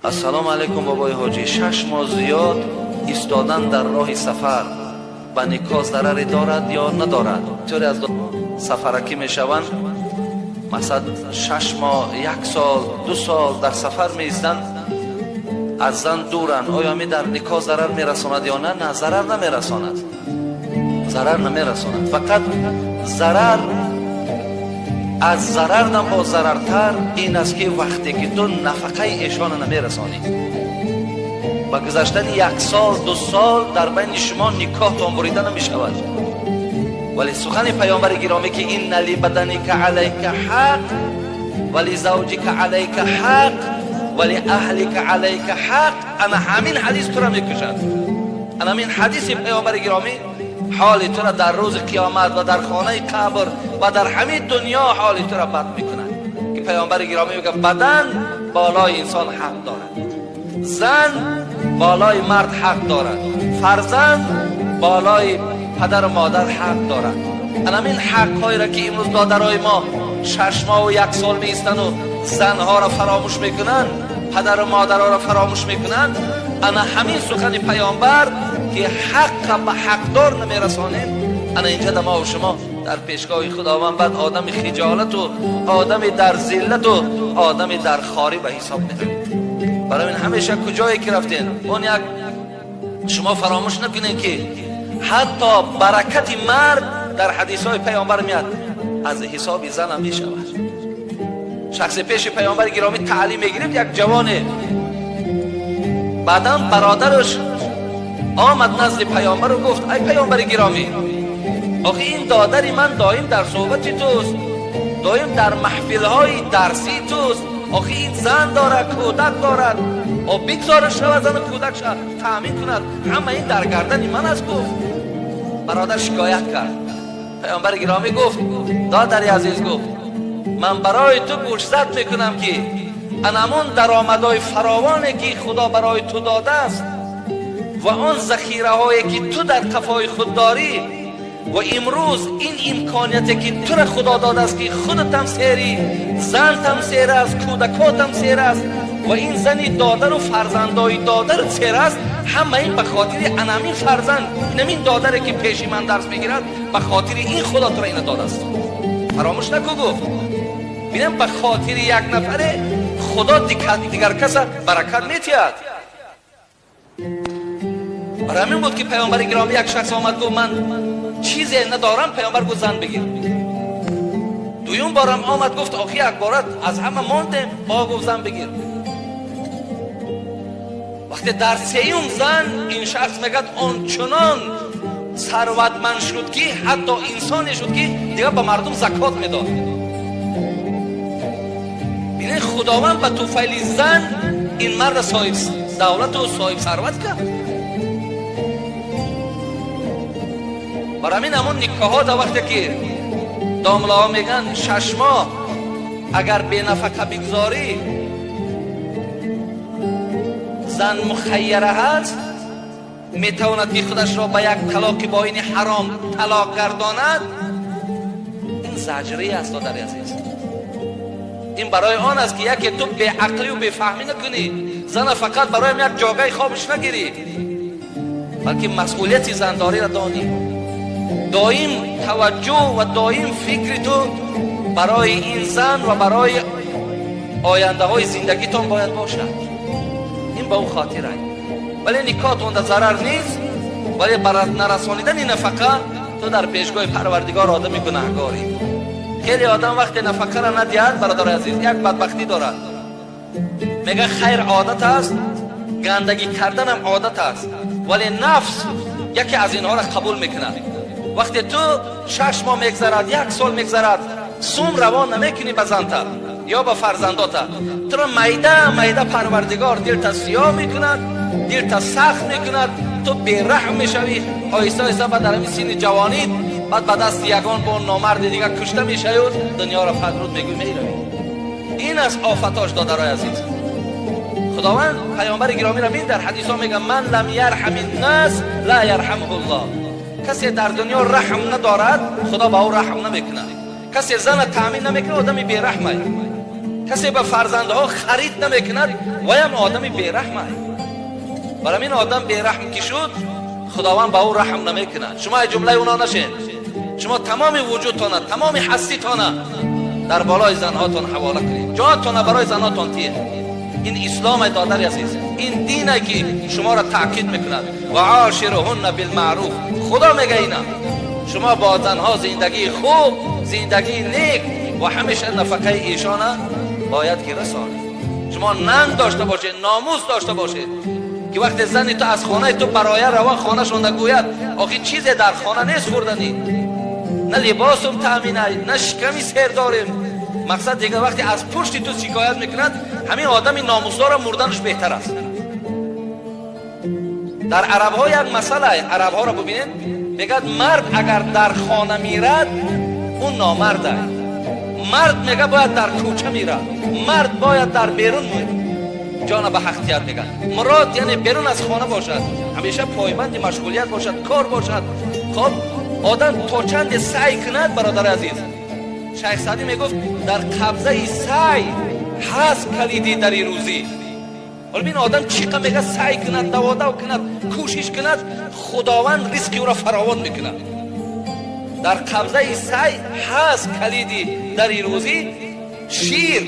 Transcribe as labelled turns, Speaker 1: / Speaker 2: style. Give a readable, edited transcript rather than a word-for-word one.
Speaker 1: Ассалому алайкум, бобои ҳоҷӣ. 6 моҳ зиёд истодан дар роҳи сафар ба никоҳ зараре дорад ё надорад? Бисёре аз сафаракӣ мешаванд, масалан, 6 моҳ, як сол, 2 сол дар сафар меистанд, аз зан дуранд. Оё ами дар никоҳ зарар мерасонад ё на? На, зарар намерасонад, зарар намерасонад. Фақат зарар аз зарар дам боз зарартар ин аст, ки вақте ки ту нафақаи эшона намерасонӣ, ба гузаштани як сол, 2 сол дар байни шумо никоҳтон бурида намешавад. Вале сухани паёмбари гиромӣ, ки إن لبدنك عليك حق ولزوجك عليك حق ولأهلك عليك حق, ана ҳамин ҳадис тура мекушад. Ана ҳамин ҳадиси паёмбари гиромӣ ҳоли тура дар рӯзи қиёмат ва дар хонаи қабр ва дар ҳамин дунё ҳоли тура бад мекунад, ки паёмбари гиромӣ мегӯяд: бадан болои инсон ҳақ дорад, зан болои мард ҳақ дорад, фарзанд болои падару модар ҳақ дорад. Ана ҳамин ҳақҳоеро, ки имрӯз додарои мо 6 моҳу як сол меистану занҳоро фаромӯш мекунанд, падару модарҳоро фаромӯш мекунанд, ана ҳамин сухани паёмбар, ки ҳаққа ба ҳақдор намерасонем, ана инҷа да мову шумо дар пешгоҳи Худованд баъд одами хиҷолату одами дар зиллату одами дар хорӣ ба ҳисоб меравед. Барои ин ҳамеша куҷое ки рафтен, он як шумо фаромӯш накунед, ки ҳатто баракати мард дар ҳадисҳои паёмбар меяд, аз ҳисоби занам мешавад. Шахсе пеши паёмбари гиромӣ таълим мегирифт, як ҷавоне. Баъдан бародараш омад назди паёмбару гуфт: «Ай паёмбари гиромӣ, охи ин додари ман доим дар суҳбати туст, доим дар маҳфилҳои дарсии туст. Охи ин зан дорад, кӯдак дорад, о бигзораш шавад, зану кӯдакша таъмин кунад, ҳама ин дар гардани ман аст», гуфт. Бародар шикоят кард. Паёмбари гиромӣ гуфт: «Додари азиз, — гуфт, — ман барои ту гӯшзад мекунам, ки анамон даромадҳои фаровоне, ки Худо барои ту додааст, ва он захираҳое, ки ту дар қафои худ дорӣ, ва имрӯз ин имконияте, ки тура Худо додааст, ки худатам серӣ, зантам сер аст, кӯдакотам сер аст ва ин зани додару фарзандои додар сер аст, ҳама ин ба хотири анамин фарзанд, инамин додаре, ки пеши ман дарс мегирад, ба хотири ин Худо тура ина додааст, фаромӯш наку», гуфт. Бинам, ба хотири як нафаре Худо дигар каса баракат метиҳад. Барои ҳамин буд, ки паёмбари гиромӣ, як шахс омад, гуфт: «Ман чизе надорам». Паёмбар гуфт: «Зан бигир». Дуюм борам омад, гуфт: «Охи якбора аз ҳама мондем». Бо гуфт: «Зан бигир». Вақте дар сеюм зан ин шахс мегӯяд, ончунон сарватманд шуд, ки ҳатто инсоне шуд, ки дигар ба мардум закот медод. Бинед, Худованд ба туфайли зан ин марда соҳиб давлату соҳиб сарват кард. Бар ҳамин ҳамон никоҳҳо дар вақте ки домлаҳо мегӯянд, 6 моҳ агар бенафақа бигзорӣ, зан мухайяра ҳаст, метавонад, ки худашро ба як талоқи боини ҳаром талоқ гардонад. Ин заҷрӣ аст, додари азиз. Ин барои он аст, ки яке ту беақлию бефаҳмӣ накунӣ, зана фақат бароям як ҷогаи хобиш нагирӣ, балки масъулияти зандориро донӣ, доим таваҷҷӯҳ ва доим фикри ту барои ин зан ва барои ояндаҳои зиндагитон бояд бошад. Ин ба ӯ хотир ай, вале никоҳтонда зарар нест. Вале ба нарасонидани нафақа ту дар пешгоҳи Парвардигор одами гунаҳгорӣ. Хеле одам вақте нафақаро надиҳад, бародари азиз, як бадбахтӣ дорад. Мега: «Хайр, одат аст, гандагӣ карданам одат аст». Вале нафс яке аз инҳоро қабул мекунад. Вақте ту 6 моҳ мегзарад, як сол мегзарад, сум равон намекунӣ ба занта ё ба фарзандота, туро майда майда Парвардигор дилта сиёҳ мекунад, дилта сахт мекунад, ту бераҳм мешавӣ. Оҳиста оҳиста баъд дар ҳамин синни ҷавонит баъд ба дасти ягон бо номарди дигар кушта мешавӣ, дунёро падруд мегӯй, меравӣ. Ин аст офатош, додарои азиз. Худованд паёмбари гиромиро бин, дар ҳадисҳо мегӯяд: من لم يرحم الناس لا يرحمه الله. Касе дар дунё раҳм надорад, Худо ба ӯ раҳм намекунад. Касе зана таъмин намекунад, одами бераҳмай. Касе ба фарзандҳо харид намекунад, ваям одами бераҳм аст. Барои ин одам бераҳм ки шуд, Худованд ба ӯ раҳм намекунад. Шумо аз ҷумлаи оно нашед. Шумо тамоми вуҷудтона, тамоми ҳаститона дар болои занҳотон ҳавола кунед, ҷонтона барои занҳотон тиед. Ин ислом, додари азиз, ин дине ки шуморо таъкид мекунад: وعاشروهن بالمعروف. Худо мега ина шумо бо занҳо зиндагии хуб, зиндагии нек ва ҳамеша нафақаи эшона бояд ки расонед. Шумо нанг дошта бошед, номус дошта бошед, ки вақте зани ту аз хонаи ту бароя рава, хонашон нагӯяд: охи, чизе дар хона нест хӯрданӣ, на либосум таъминай, на шиками сер дорем. Мақсад дигар, вақте аз пушти ту шикоят мекунад, ҳамин одами номусдора мурданаш беҳтар аст. Дар арабҳо як масъала, арабҳоро бубинед, мегӯяд: мард агар дар хона мирад, ӯ номард аст. Мард, мега, бояд дар кӯча мирад, мард бояд дар берун ҷона ба ҳақтият, мегӯяд. Мурод яъне берун аз хона бошад, ҳамеша пойбанди машғулият бошад, кор бошад. Хоб, одам то чанде саъй кунад, бародари азиз, Шайх Саъдӣ мегуфт: дар қабзаи саъй ҳаст калиди дари рӯзӣ. Ҳоло бин, одам чӣ қа, мега, саъй кунад, даводав кунад, кӯшиш кунад, Худованд ризқи ӯро фаровон мекунад. Дар қабзаи саъй ҳаст калиди дари рӯзӣ. Шир.